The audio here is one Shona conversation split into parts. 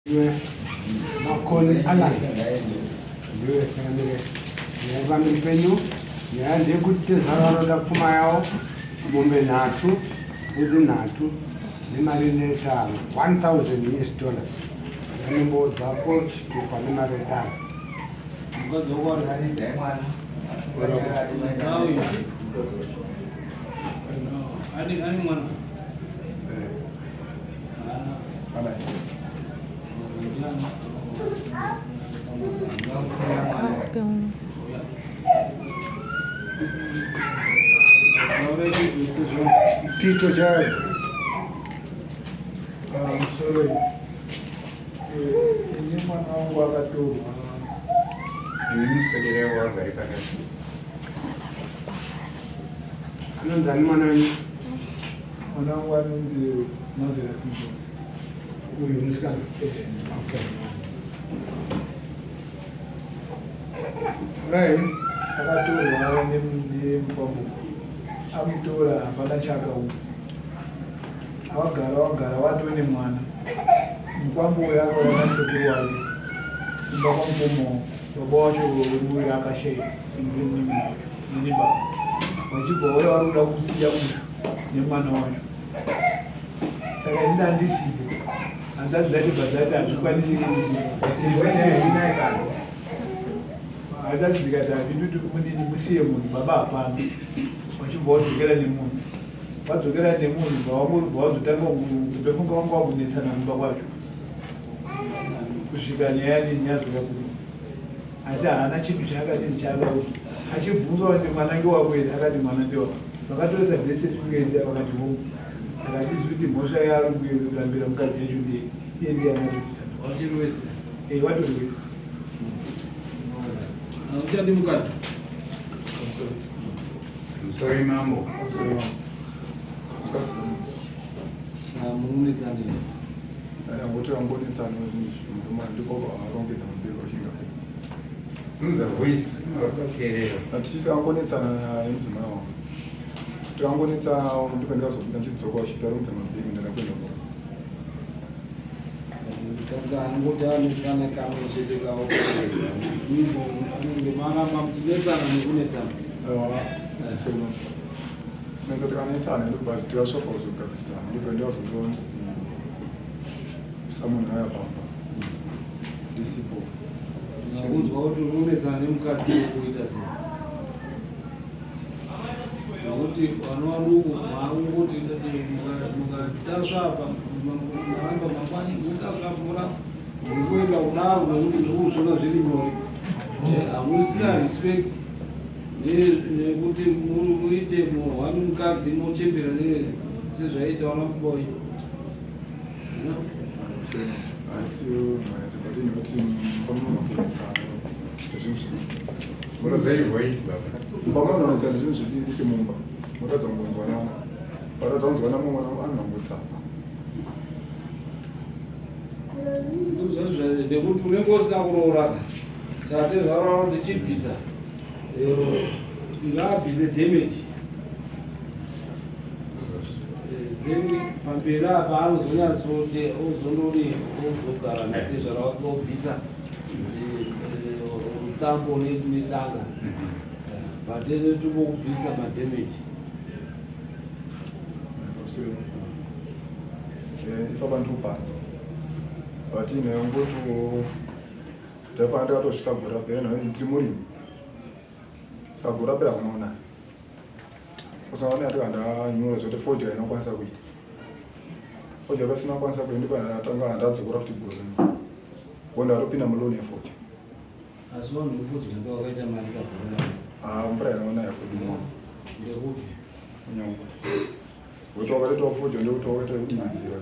Makoni Alan ndiwe changamire nyaya pamberi penyu. Nyaya ndeyekuti tezvara vanoda pfuma yavo mombe nhatu, mbudzi nhatu nemari inoita 1000 US dollars yanombo dzako chitupa nemari yedare. Mukadzi wako ari mwana. Ani ani mwana. Pito chayo pamusoro ini mwana wangu akatorwa anonzi ani mwana wenyu? Mwana wangu anonzi Marvelous Mjozi. Uyu musikana. Okay. Right. Akatorwa nemukwambo. Amutora hapana chaakaona. Awagara wagara watove nemwana. Mukwambo uyu akauya nasekuru wake. Kumba kwamukomo baba wacho uyu akashaya. Nini baba. Vachibva vauya vari kuda kusiya uyu nemwana wacho. Saka ini ndandisipo. Hanzvadzi dzacho bva dzati hazvikwanisi hanzvadzi dzikati hazvidi kuti munini musiye munhu baba hapana. Vachibva vadzokera nemunhu. Vadzokera nemunhu bva vazotanga ndofunga vanga vakunetsana kumba kwacho. Kusvika nyaya nini yazouya kuno. Asi haana chinhu chaakati ndichavawo. Achibvunzwa kuti mwana ngewako here akati mwana ndewako. Vakatoresa birth certificate vakati hongu. Saka hatizivi kuti mhosva yaari kurambira mukadzi yacho ndei. Iye ndiye anatikutsana. Wachiri wese. Eh, watori wese. Hauchadi mukadzi. Sorry mambo. Saka munonetsana. Angoti angonetsana ndipo arongedza mubhero achinda Simudza voice unoteerera. Tichiti angonetsana nemudzimai wangu. Tikangonetsana ndipo ndikazobuda ndichidzoka achiti arongedza mabhegi ndada kuenda kumba. Mukadzi anongoti anetsana kamwe chete kawo kuedza. Anenge maramba muchinetsana nekunetsana. Aiwa, tsema. Netsa tikanetsana ndobva tikasvika pakuzogadzirisana ndipo ndikazonzi samunhu aya pamba ndisipo. Unokuudzwa kuti unonetsana nemukadzi wokuita sei? Nokuti vana vaduku vaakungoti mukatasva apa maramba mangwani mutasva apa moramba mukungoenda kudaro nekuti ndikuzviona zviri nyore. Hamusina respect nekuti muite muhwani mukadzi mochembera sezvaiita vana mukoi. Asi but ndinoti pamunonetsana zvinhu Munoziva voice baba. Pamunonetsana zvinhu zvidiki mumba motadza kunzwanana patadza kunzwana mumwe anongotsana nekuti unenge usina kuroora saka tezvarora kuti chibvisa ngaabvise damage then pamberi apa anozonyatsoti ozondoni ozogara natezvara wake obvisa rutsambo nedanga but then tobokubvisa madamage Ifa bantu panze but ine ngoti ndaifanira ndakatosvika gore rapera nayo ndiri murimi saka gore rapera kunoona kusangana ati handanyora zvoti fodya inokwanisa kuita fodya pasina kwanisa kuita ndipo ndatanga handadzokora futi gore ko ndatopinda muloni yefodya asi vanhu vefodya ndo vakaita mari kagore ah mvura inoona yefodya ndekupi kunyangwe kuti wakatoitawo fodya ndekuti wakaita kudiridzira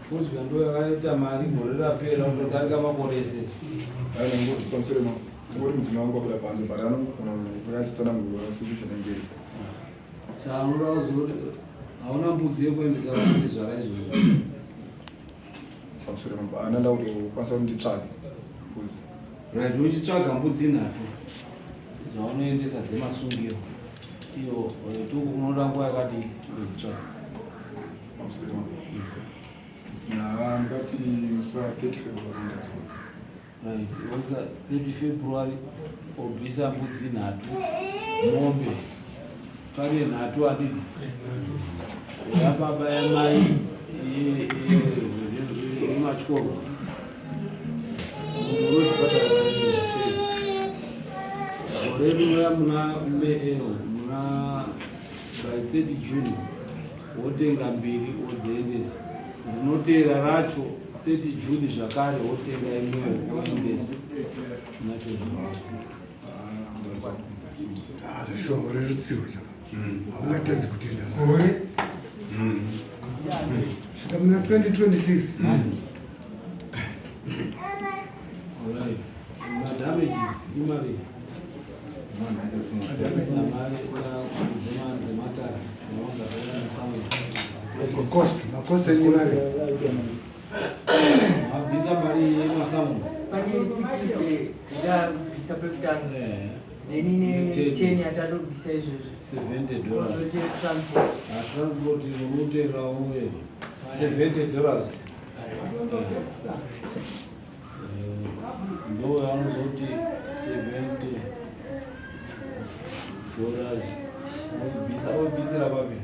fodya ndo yakaita mari gore rapera kutodarika makore ese ngoti pamusoro ngoti mudzimai wangu wabuda panze but anogona kuratitsanangura situation yange iri saka unoda kuzoti hauna mbudzi yekuendesa zvara izvozvo pamusoro ana nda kutokwanisa kuti nditsvage mbudzi right uchitsvaga mbudzi nhatu dzaunoendesa dzemasungiro iyo tuku unoda nguva yakadii kutsvaga pamusoro Ndakati musi wa 30 February ndadzoka. Right, woisa 30 February obvisa mbudzi nhatu, mombe pari nhatu handiti? Yababa yamai yematyorwa munhu unozvibhadhara sei? Gore rinouya muna May muna by 30 June wotenga mbiri wodziendesa, rinoteera racho 30 June zvakare wotenga imwewo woendesa. Zvishuwa gore rutsiro chaka haungatadzi kutenda gore svika muna 2026. Alright. Madamage imari dzematara. Makosti, makosti enyu mari? Mabvisa mari yemasamu. Pane 60 ndabvisa pekutanga, then ine 10 yatatobvisa izvezvo. $70. Kozoti transport. Transport unotenga uye $70 ndo yaanozoti $70 oibvisa, oibvisira papi?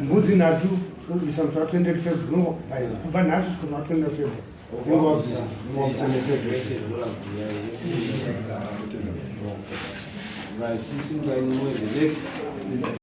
Mbudzi nhatu unobvisa musi wa 28 February, kubva nhasi kusvika muna 28 February unenge wabvisa, unenge wabvisa ne70. $70 yeah. Right, sisi ngainimwende next.